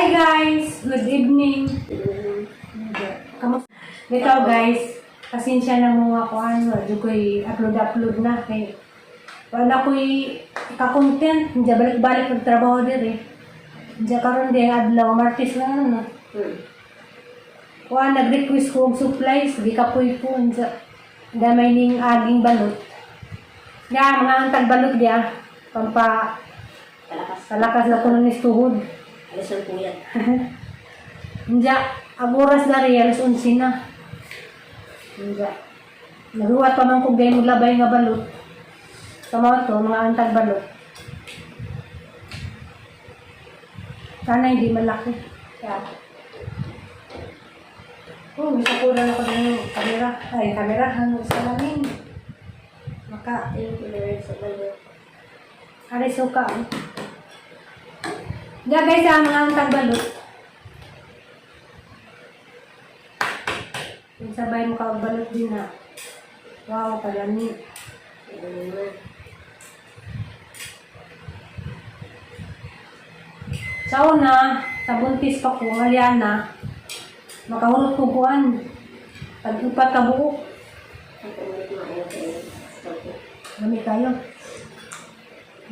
Hi guys! Good evening! Kamusta? Bitaw guys, pasensya na mo ako ano, di ko'y upload-upload na kay wala ko'y ka-content, hindi balik-balik magtrabaho diri. Hindi karon di ang adlaw, Martes na ano. Kuan nag-request ko og supplies, gikapoy ko unsa damay ning aging balot. Ya, mga antag balot diya, pampa Palakas. palakas na kuno ni tuhod. Alas ang puyat. Inja, ang oras na rin, alas 11 na. Inja. Naghuwat pa man kong gayon labay nga balot. Sa mga to, mga antag balot. Sana hindi malaki. Kaya, oh, may sakura na ko din yung kamera. Ay, kamera, hanggang sa lamin. Maka, Thank you, Lord, sa balot. aray suka. Oh. Inja guys, ang mga antag balot. Kung sabay mo kabalot din na. Wow, kalami. Ano naman. Sa una, sa buntis pa ko, Mariana, makahulot ko kuan. Pag-upat ka buok. Ang pumulit maayo kayo. Stop. Lami kayo.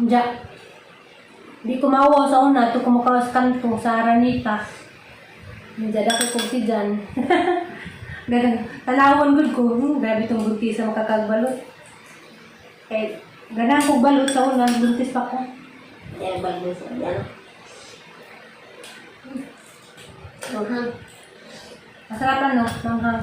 Diya. Di ko mauwaw sa una, ito kumukawas kanto sa Aranita. Diya, dako kong si Jan. Ganun. Talawon gud ko. Grabe itong buntis sa makakagbalot. Kay, ganahan kong balot sa una, buntis pa ko. Kaya bago sa ano. Manghang. Masarap ano, manghang.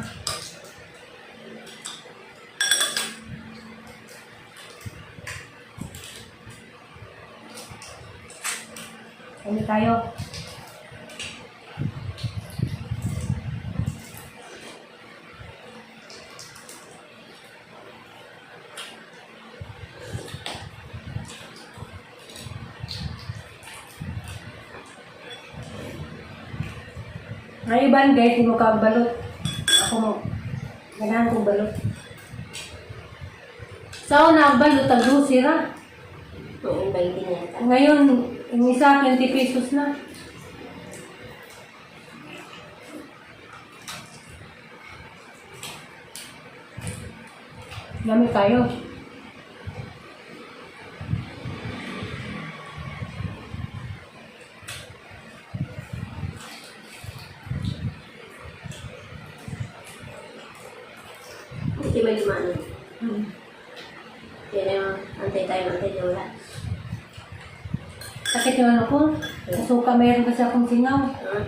Kami tayo. Ang iban guys, di mo kabalot. Ako mo. Ganahan kong balot. Sa una, ang balot, ang sira. Oo, 20 na yata. Ngayon, yung isa, 20 pesos na. Dami tayo. Hindi may lumano. Kaya na, antay tayo, antay na wala. Sakit yung ano ko. Sa suka, mayroon kasi akong singaw. Ah,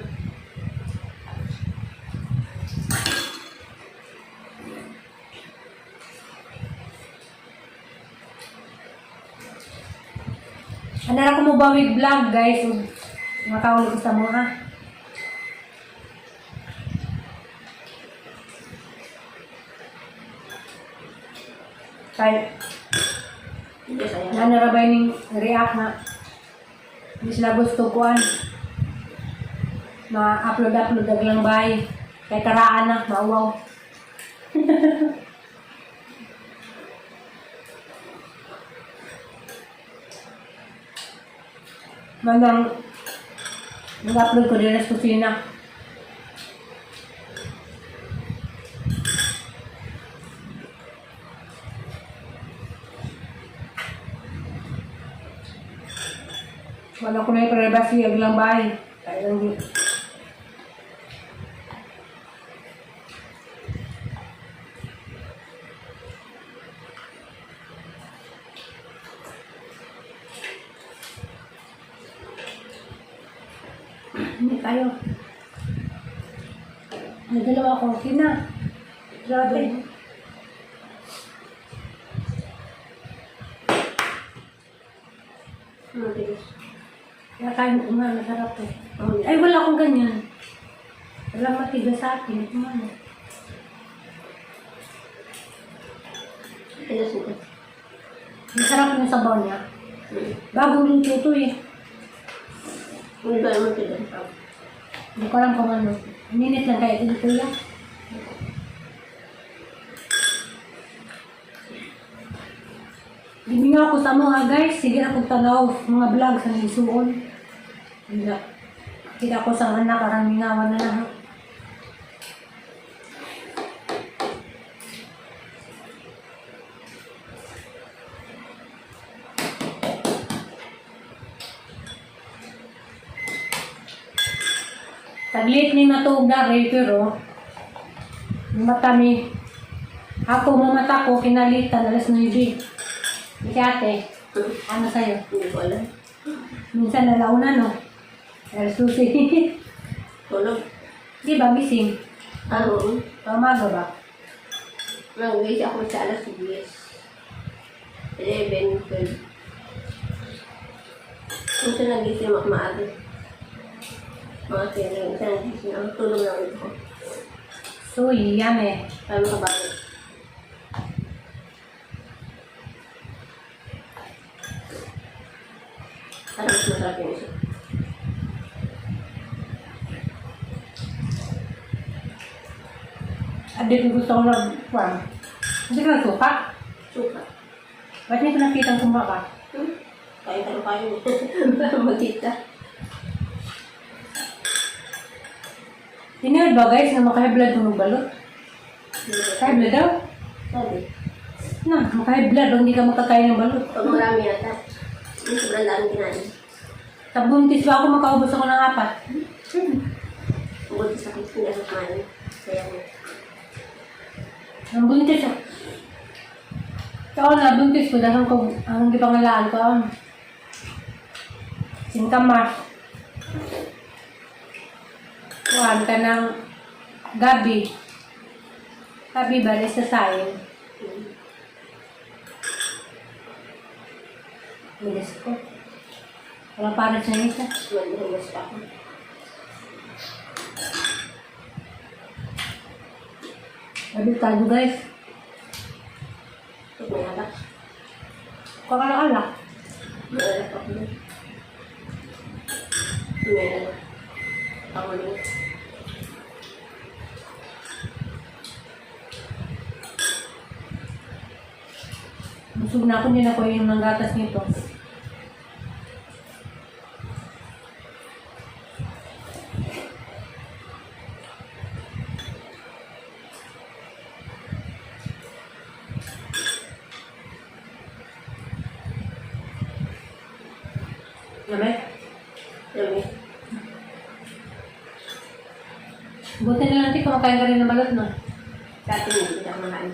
Ano na ko mo bawig vlog, guys. Makahuli ko sa mga. Kahit hindi kaya. nanarabay ning react na hindi sila gusto kuan. Ma-upload-upload ag lang bay. Kay karaan na, mauwaw. Manang nag-upload ko din sa kusina. Wala ko na yung privacy, ag lang bay. Kaya lang di. Hindi tayo. May dalawa akong kina. Grabe. Ano, tigas? Kaya kain ko nga, masarap eh. Oh, Ay, wala akong ganyan. Walang matigas sa akin. Ito man. Tigas ito. Masarap yung sabaw niya. Hmm. Bagong luto ito eh. Ano ba naman tigas? Hindi ko alam kung ano. Minit lang kaya ito kuya. Gimingaw ko sa mga guys. Sige na kong tanaw. Mga vlog sa nisuon. Hindi. Kita ko sa anak, parang mingawan na lang. Taglit ni matuog na rin, pero matami. Ako, mamata ko, kinalitan, alas 9. Si ate, ano sa'yo? Hindi ko alam. Minsan nalauna, no? Alas 12. Tulog. Di ba, gising? Ah, oo. Umaga ba? Nag-gising ako sa alas 10. 11, 12. Minsan nagising ako maaga. Mga 7, minsan nagising ako. Tulog lang ulit ako. So, yummy. Para makabago. Para mas masarap yung isa. Adi ko gusto ko nag... Wow. Hindi ka nagsuka? Suka. Ba't hindi ko nakita ang kumaka? Hmm? Kaya tayo kayo. Para magkita. Tinuod ba guys na maka-high blood kung magbalot? High blood daw? Sabi. Na, maka-high blood pag hindi ka makakain ng balot. Pag marami yata. Yung sobrang daming kinain. Tagbuntis ba ako, makaubos ako ng apat. Bukod sa sakit, hindi ako kumain. Kaya nga. Ang buntis ako. Ako na, buntis ko dahil ko, ang gipangalaan ko, ang singkamas. Kuhan ka ng gabi. Gabi ba, sa saing. Bilis ko. Wala para sa isa. Maghugas pa ako. Sabi tayo guys. Pag may alak. Kakala-alak. May alak ako dun. May alak. Ako din. Busog na ako, hindi na ko yung ng gatas nito. Lamay? Dami. Buti na lang, te, kumakain ka rin ng balot, no? Sa atin, hindi kita kumakain.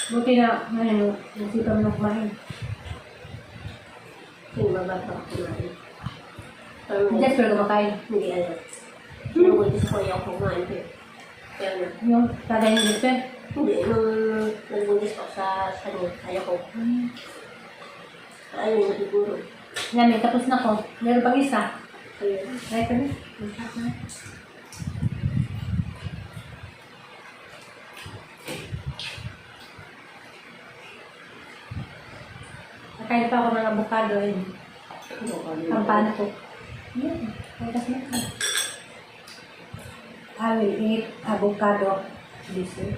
Buti na, ano, nasipa mo na kumain. Yung baba pa ako kumain. Pero Hindi, pero kumakain. hindi alam. Nung buntis ako, ayaw ko kumain. Kaya na. Yung tagay ni Jasper. Hindi, nung nagbuntis ako sa kanya, ayaw ko. Ayun na siguro. Lamay, tapos na ko. Meron pang isa. Ayun. Ay, ito na. Nakain pa ako ng avocado eh. Pampano ko. Yeah, ay, kasi na. I will eat avocado this week.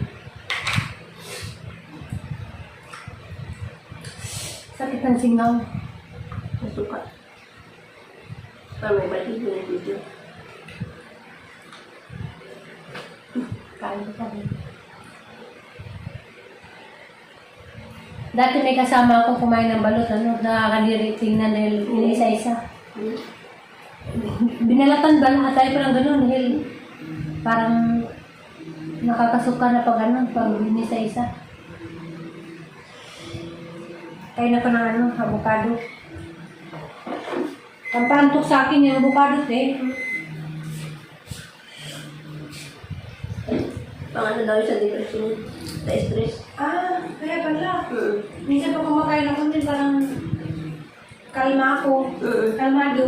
Sakit ng singaw. Nasuka. Para may balik yung video. Kain ko pa rin. Dati may kasama akong kumain ng balot, ano, nakakadiri tingnan dahil iniisa-isa. Binalatan ba lahat tayo parang ganun dahil parang nakakasuka na pag ano, pag inisa-isa. Kain ako ng ano, avocado. Pampantok sa akin yung avocado, eh. Pang ano daw yung sa depression, sa stress. Ah, kaya pala. Mm. Minsan pag kumakain ako din, parang kalma ako. Kalmado.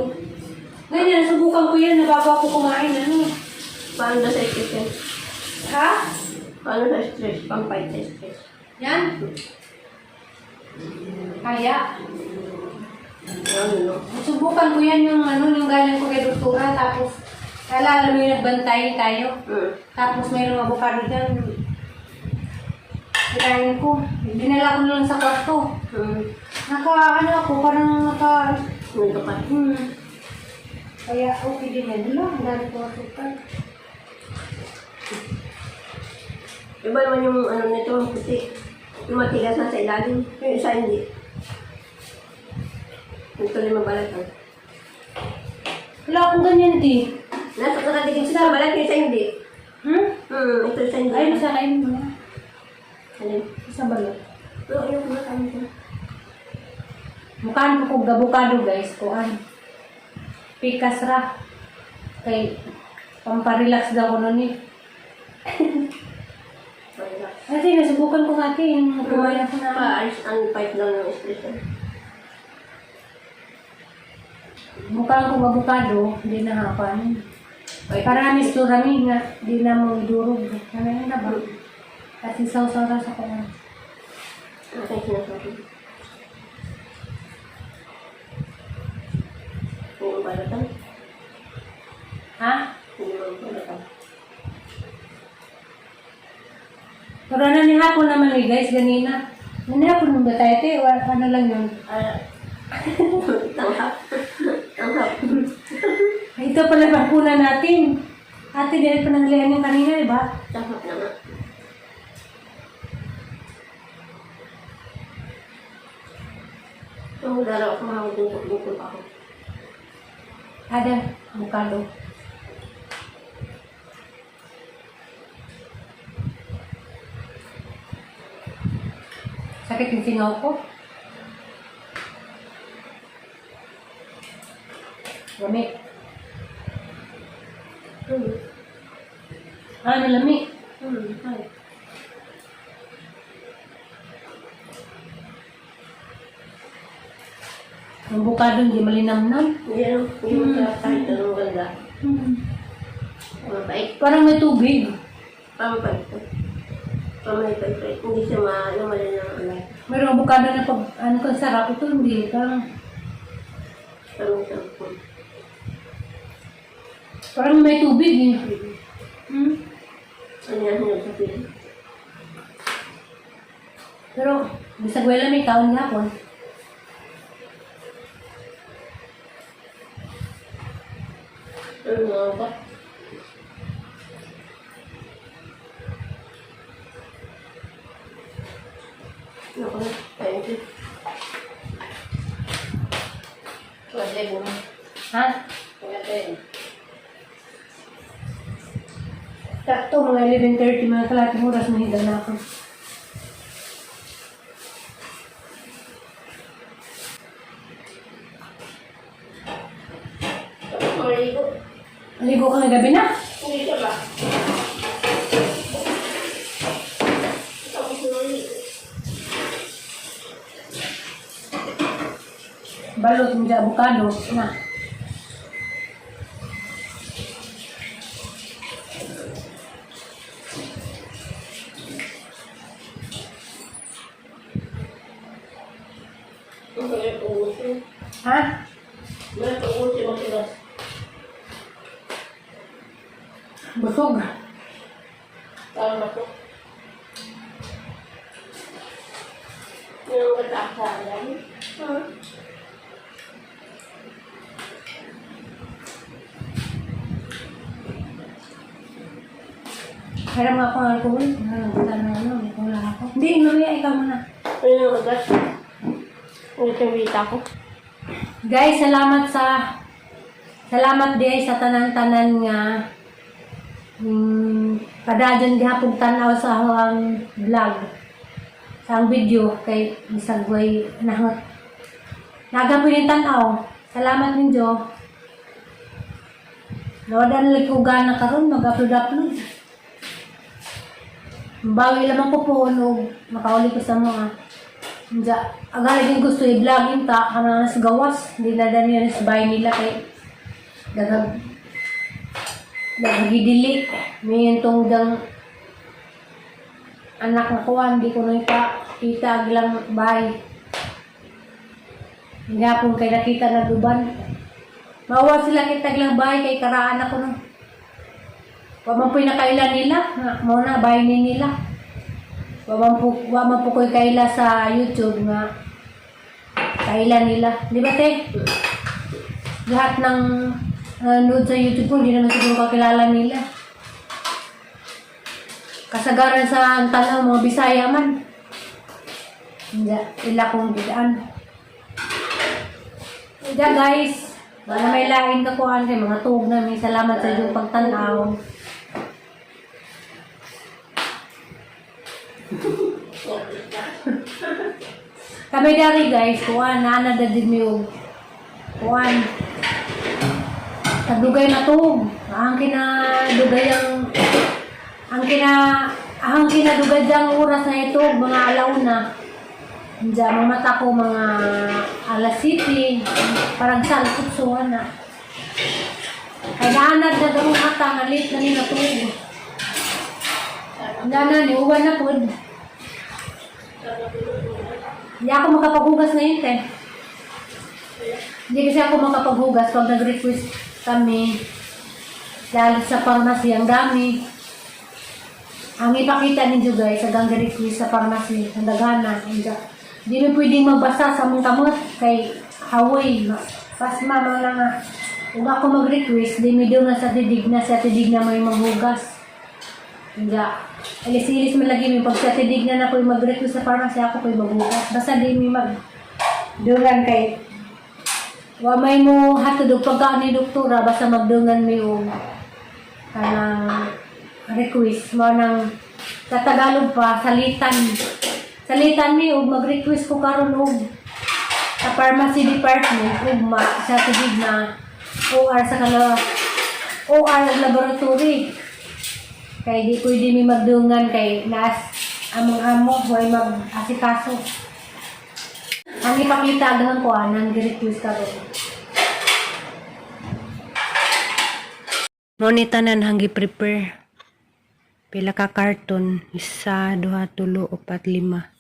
Ganyan, nasubukan ko yan. Nabago ako kumain. Ano? Paano daw sa stress yan? Ha? Paano sa stress? Pang-fight sa stress. Yan? Kaya. Ano, no? Nasubukan ko yan yung ano, yung galing ko kay doktora. Tapos, alala mo yung nagbantay tayo. Tapos mayroong avocado dyan. Kinain ko. Dinala ko na lang sa kwarto. Naka, ano ako, parang naka, Nandito ka. Kaya okay din yan. Wala, ang dami ko asukal. Iba naman yung ano nito, ang puti. Yung matigas na sa ilalim. Yung isa hindi. Ito rin mabalat. Ah. Wala akong ganyan, ti. Nasa nakadikit siya sa balat, yung isa hindi. Hmm? Ito isa hindi. Ay, nasa kain mo na. Ano yun? Sa balot. Pero ayoko na kain ko. Mukhaan ko kog abukado, guys. Kuan. Pikas ra. Kay, pamparelax daw ko nun eh. Relax. Kasi nasubukan ko nga, ate. Yung kumain ako na. Paalis ang pipe lang ng espresso. Mukhaan kong abukado, hindi na hapan. Parami to rami nga, di na mo idurog. Ano na ba? Kasi sausaw ra sa kuan. Okay, sinasabi. Hindi mo balatan? Ha? Hindi mo balatan. Pero ano ni hapon naman eh guys, ganina. Nanihapon ba tayo, te? Ano lang yun? Ah, tanghap. Tanghap. Ay, ito pala bakuna natin. Ate, dahil pananglian yung kanina, di ba? Tanghap na nga. Ang laro ako mahawag ng bukol ako. Ada, avocado. Sakit yung singaw ko. Lami. Ah, nalami. Ay. Ang bukado hindi malinamnam. Hindi ano, hindi masarap kahit anong ganda. Mapait. Parang may tubig. Parang mapait to. Parang may pait-pait. Hindi siya ma, ano, mali ng alay. Merong avocado na pag, ano kung sarap ito, hindi. Parang, Parang masarap po. parang may tubig eh. Ano yan, hinog sa pili. Pero, bisag wala may kaon hapon. Ano nga ba? Naku, thank you. Pwede mo. Ha? Pwede. Sakto, mga 11:30, mga kalating oras, mahiga na ako. Tapos maligo. Maligo ka ng gabi na. Hindi ka ba? Tapos maligo. Balot mo sa avocado. Na. Ang sarap ubusin. Ha? Meron ubusin matigas. Busog. Parang ako. Yung katakalan. Hmm. Kaya mga akong alcohol. Ano, na ano, may wala ako. Hindi, mamaya ikaw muna. Ano yung ugat? Ulit yung vita ko. Guys, salamat di sa tanan-tanan nga padayon gihapon tan-aw sa akong vlog sa ang video kay bisag way nahot. Naga po yung tan-aw. Salamat ninyo. Nawadan lang ko gana karon mag-upload-upload. Bawi lamang ko po og makauli ko sa mga. Diya, agala din gusto i-vlogin ta kanang sa gawas, hindi na dani yan sa bahay nila kay dagag dagagidili. May tong dang anak na kuan, di ko na ipa kita agilang bahay. Hindi hapon kay nakita na duban. Mawa sila kita agilang bahay kay karaan ako no. Wa man po'y nakaila nila, nga mao na bahay ni nila. Wa man po ko'y kaila sa YouTube nga kaila nila. Di ba te? Lahat ng Nanood sa YouTube ko, hindi naman siguro kakilala nila. Kasagaran sa ang tanaw, mga Bisaya man. Hindi, ila kong gidaan. Hindi guys, wala may lain ka kuan kay mga tuog namin. Salamat sa inyong pagtanaw. Kami dari guys, kuan na na din mi og kuan. Tagdugay na tuog. Ang kinadugay ang oras na ito, mga alauna. Diyan, mamata ko mga alas city, parang sa alas 8 na. Kay naanad na daw ang mata, nga late na ni natulog. Nana, ni uwan na pod. Hindi ako makapaghugas ngayon, te. Hindi kasi ako makapaghugas pag nag-request kami. Dahil sa pharmacy, ang dami. Ang ipakita ninyo guys, hanggang request sa pharmacy, ang daghana. Hindi hindi mo pwedeng magbasa sa mong kamot kay hawoy, pasma mga nga. Kung ako mag-request, di mi nga sa tidig na may maghugas. Hindi. Alis-ilis man lagi mi pag sa tidig na na ko mag-request sa pharmacy, ako ko'y maghugas. Basta di mi mag dungan kay wa may mo hatod og pagkaon ni doktora, basta magdungan mi og kanang request mo nang sa Tagalog pa salitan salitan mi og mag-request ko karon og sa pharmacy department ugma sa tubig na OR sa kala OR ug laboratory kay di pwede mi magdungan kay naas among amo way mag-asikaso. Ang ipakita agahan ko anang gi-request karon mo ni tanan hanggi prepare. Pila ka karton? Isa, duha, tulo, upat, lima.